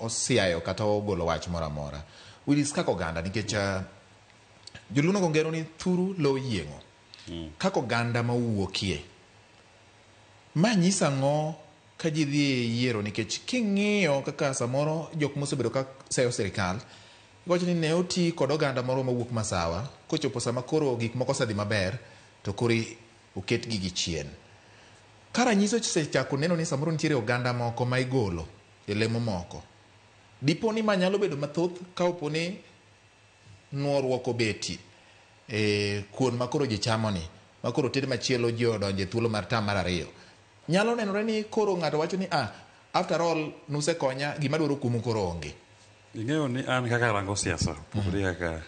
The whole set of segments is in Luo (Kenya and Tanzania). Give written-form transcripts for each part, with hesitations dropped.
osiayo kata ogolo wach moro amora. Willis, kaka oganda, nikech joluo nogo ngero ni thuru lo yieng'o. Kaka oganda mawuokie, ma nyiso ang'o ka ji dhi e yiero? Nikech king'iyo kaka samoro jok mosebedo ka seyo sirikal iwacho ni ne oti kod oganda moro mawuok Masawa, kochopo sama koro gik moko osedhi maber to koro oket gigi chien. Ka ranyisi osechako neno ni samoro nitiere oganda moko ma igolo e lemo moko, dipo ni ma nyalo bedo mathoth ka opo ni nuoruok obetie e kuon ma koro ji chamo ni, ma koro ted machielo ji odonjo e thuolo mar tam mar ariyo. Nyalo nenore ni koro ng'ato wacho ni after all nusekonya, gima dwaro kuomu koro onge. Ing'eyo ni an kaka arango siasa opogore kaka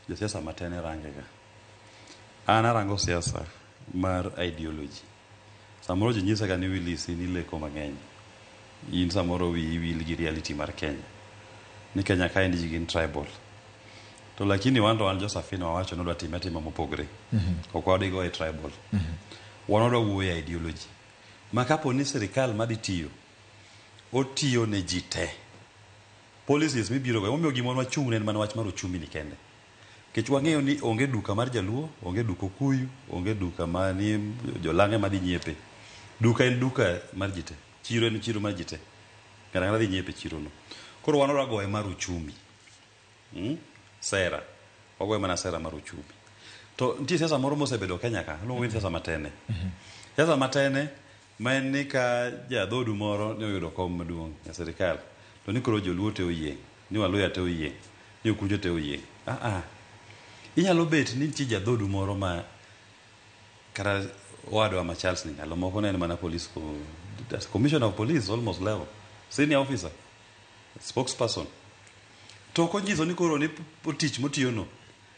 josiasa matene range ga. An arango siasa mar ideology. Samoro ji nyisa ga ni Willis in ileko mang'eny. In samoro wiyi wil gi reality mar Kenya. Ni Kenya kaendi ji gin tribal. To lakini wan to wan jo Safina wawacho ni wadwa time atima mopogre. Ok wadhi goye tribal. Wan wadwa wuoyo e ideology. Ma kapo ni sirikal madhi tiyo, otiyo ne ji te. Policies mibiro go, emomiyo gima wan wachung' ne en mana wach mar uchumi ni kende. Nikech wang'eyo ni onge duka mar jaluo, onge duka okuyu, onge duka mani jolang'e madhi nyiepe. Duka en duka mar ji te. Chiro en chiro mar ji te. Ng'ato ang'ata dhi nyiepe chiro no. Koro wan wadwa goye mar uchumi. Sera. Wagoye mana sera mar uchumi. To nitie siasa moro mosebedo Kenya ka, iluongo ni siasa matene. Siasa matene ma en ni ka jadhodu moro ne oyudo kom maduong' e sirikal, to ni koro joluo te oyieng', ni waluya te oyieng', ni okuche te oyieng'. Ah ah. Inyalo bet ni nitie jadhodu moro ma kata owadwa ma Charles ni ndalo moko ne en mana police commissioner of police almost level, senior officer, spokesperson. To ok onyiso ni koro ni tich motiyono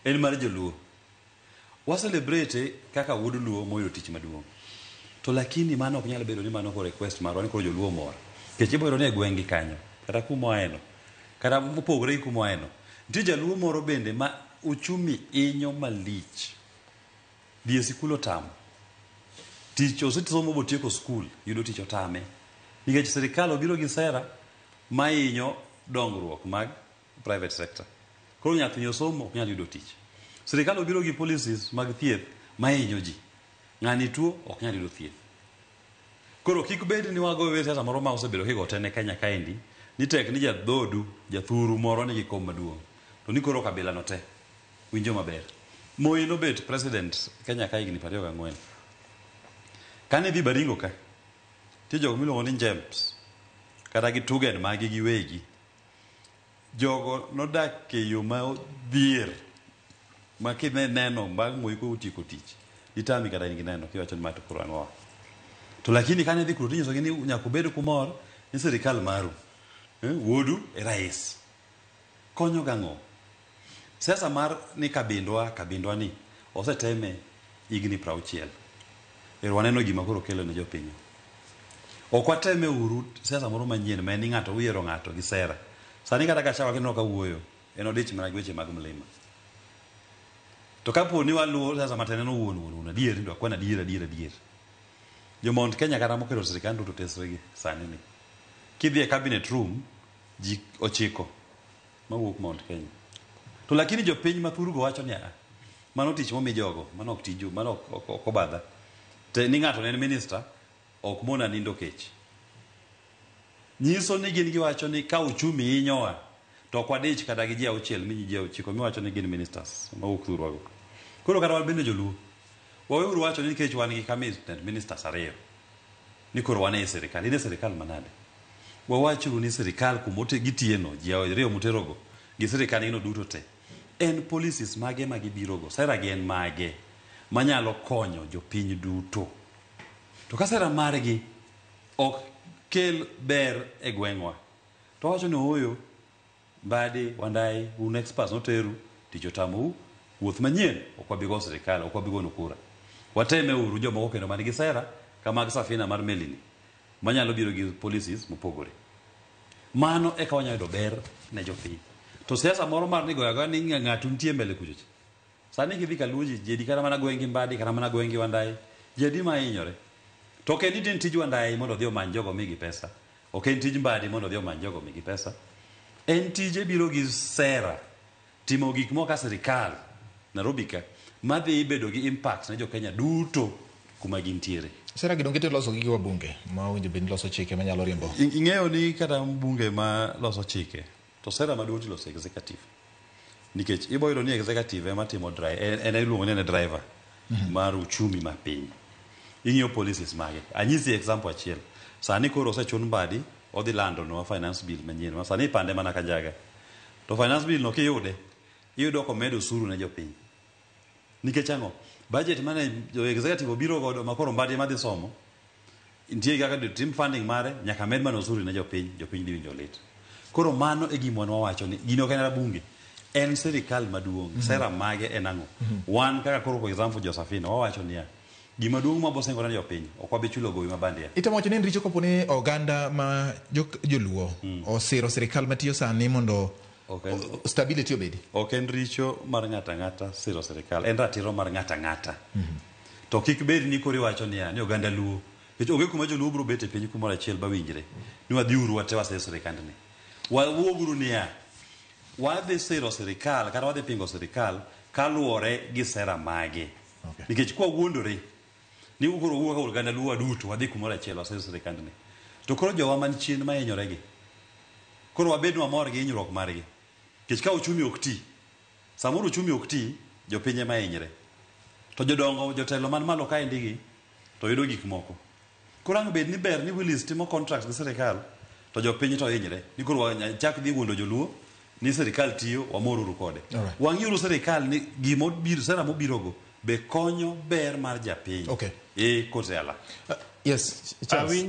en mar joluo. Wa celebrate kaka wuod luo moyudo tich maduong'. To lakini mano ok nyal bedo ni mano koro request marwa ni koro joluo omor. Nikech ibo yudo ni e gweng' gi kanyo, kata kuma oaeno, kata mopogore gi kuma oaeno, nitie jaluo moro bende ma uchumi inyo malich. Dhi e sikul otamo. Tich osesomo botieko skul, yudo tich otame. Nikech sirikal obiro gi sera mainyo dongruok mag private sector. Koro nyathini osomo ok nyal yudo tich. Sirikal obiro gi policies mag thieth mainyo ji. Ng'ani tuo ok nyal yudo thieth. Koro kik bed ni wago we siasa moro ma osebedo kigo te ne Kenya kaendi, ni tek ni jadhodu, jathuru moro nigi kom maduong'. To ni koro kabila no te winjo maber. Moi nobet president Kenya ka higni 24. Kane idhi Baringo ka, nitie jogo miluongo ni Njems, kata gi Tugen magi giwegi. Jogo nodak e yo ma odhier ma kineno bang' Moi kotieko tich, ditami kata in gi neno kiwacho ni ma to koro ang'owa. To lakini kane idhi kuro tinyisogi ni nyaka ubed kumor ni sirikal maru, wuodu e rais. Konyo gang'o? Siasa mar ni kabindwa, kabindwa ni oseteme higni 60. Ero waneno gima koro kelo ne jopiny. Ok wateme uru siasa moro manyien ma en ni ng'ato uyiero ng'ato gi sera. Sani kata Gachagua kineno ka wuoyo, en odich mana gi weche mag mlima. To kapo ni waluwo siasa matin en owuon wuon wuon adier ni dwa kwan adier adier adier. Jo Mount Kenya kata moketo sirikand Ruto tesre gi sani ni. Kidhi e cabinet room, ji 9 mawuok Mount Kenya. To lakini jopiny ma thurgo wacho ni a mano tich momi jogo, mano ok tiju, mano ok obadha. Te ni ng'ato ne en minister, ok mona nindo kech. Nyiso ni gin giwacho ni ka uchumi hinyowa, to ok wadich kata gi ji 6 mi ji 9 miwacho ni gin ministers mawuok thurwago. Koro kata wan bende joluo, waweuru wacho ni nikech wan gi cabinet ministers 2, ni koro wan e sirikal. In e sirikal manade? Wawachuru ni sirikal kuma gitiyeno, ji 2 muterogo, gi sirikal gino duto te, en policies mage ma gibirogo, sera gi en mage manyalo konyo jopiny duto. To ka sera margi ok kel ber e gweng'wa, to wawacho ni ooyo, Mbadi, Wandayi, un experts noteru, tich otamou, wuoth manyien ok wabi go sirikal, ok wabi gonu kura. Wateme uru jomoko kendo man gi sera ka mag safina mar melini manyalo biro gi policies mopogore. Mano eka wanyalo yudo ber ne jopiny. To siasa moro mar ni goyo agoya ni ng'ato nitie mbele kucho cha. Sani kidhi kaluo ji, ji adi kata mana gweng' gi Mbadi, kata mana gweng' gi Wandayi, ji adi ma hinyore. To ok en ni tij Wandayi mondo odhi omany jogo omigi pesa. Ok en tij Mbadi mondo odhi omany jogo omigi pesa. En tije biro gi sera timo gik moko ka sirikal Nairobi ka madhi bedo gi impact ne jo Kenya duto kuma gintiere. Sera gi donge loso gi wabunge ma owinjo bed ni loso chike manyalo riembo. Ing'eyo ni kata mbunge ma loso chike to sera maduong' tiloso executive. Nikech ibo yudo ni executive ema timo drive, en iluongo ni en e driver mar uchumi ma piny. Ing'iyo policies mage. Anyisi example achiel. Sani koro osechun Mbadi odhi lando nwa finance bill manyien. Ma sani ipande mana kanjaga. To finance bill no kiyude, iyudo komedo osuru ne jopiny. Nikech ang'o? Budget mane jo executive obiro godo ma koro Mbadi ema dhi somo, nitie kaka tim funding mare nyaka med mana osuru ne jopiny, jopiny dhi winjo lit. Koro mano e gima wan wawacho ni gini ok en rabunge. En sirikal maduong', sera mage en ang'o? Wan kaka koro for example Josephine wawacho niya, gima duong' ma bosengore ne jopiny, ok wabi chulo gowi ma bandia. Itemo wacho ni en richo kapo ni oganda ma joluo osiro sirikal matiyo sani mondo stability obedi. Ok en richo mar ng'ato ang'ata siro sirikal, en ratiro mar ng'ato ang'ata. To kik bed ni koro iwacho niya, ni oganda luo. Nikech onge kuma joluo biro bet e piny kumoro achiel bawinjre ni wadhiuru wate wasir sirikandni. Wawuoguru niya, wadhi siro sirikal kata wadhi pingo sirikal kaluwore gi sera mage. Nikech kwa wuondore ni koro wuok ka oganda luo duto wadhi kumoro achiel wasir sirikandni. To koro jowa man chien mahinyore gi. Koro wabed mamor gi hinyruok margi. Nikech ka uchumi ok ti, samoro uchumi ok ti, jopiny ema hinyre. To jodongo, jotelo man malo kaendi gi, to yudo gik moko. Koro ang' bed ni ber ni Willis timo contracts gi sirikal, to jopiny to hinyre. Ni koro wachak dhi wuondo joluo ni sirikal tiyo, wamoruru kode. Wang'iuru sirikal ni gimobiro, sera mobirogo be konyo ber mar japiny. E kotela. Yes, Charles.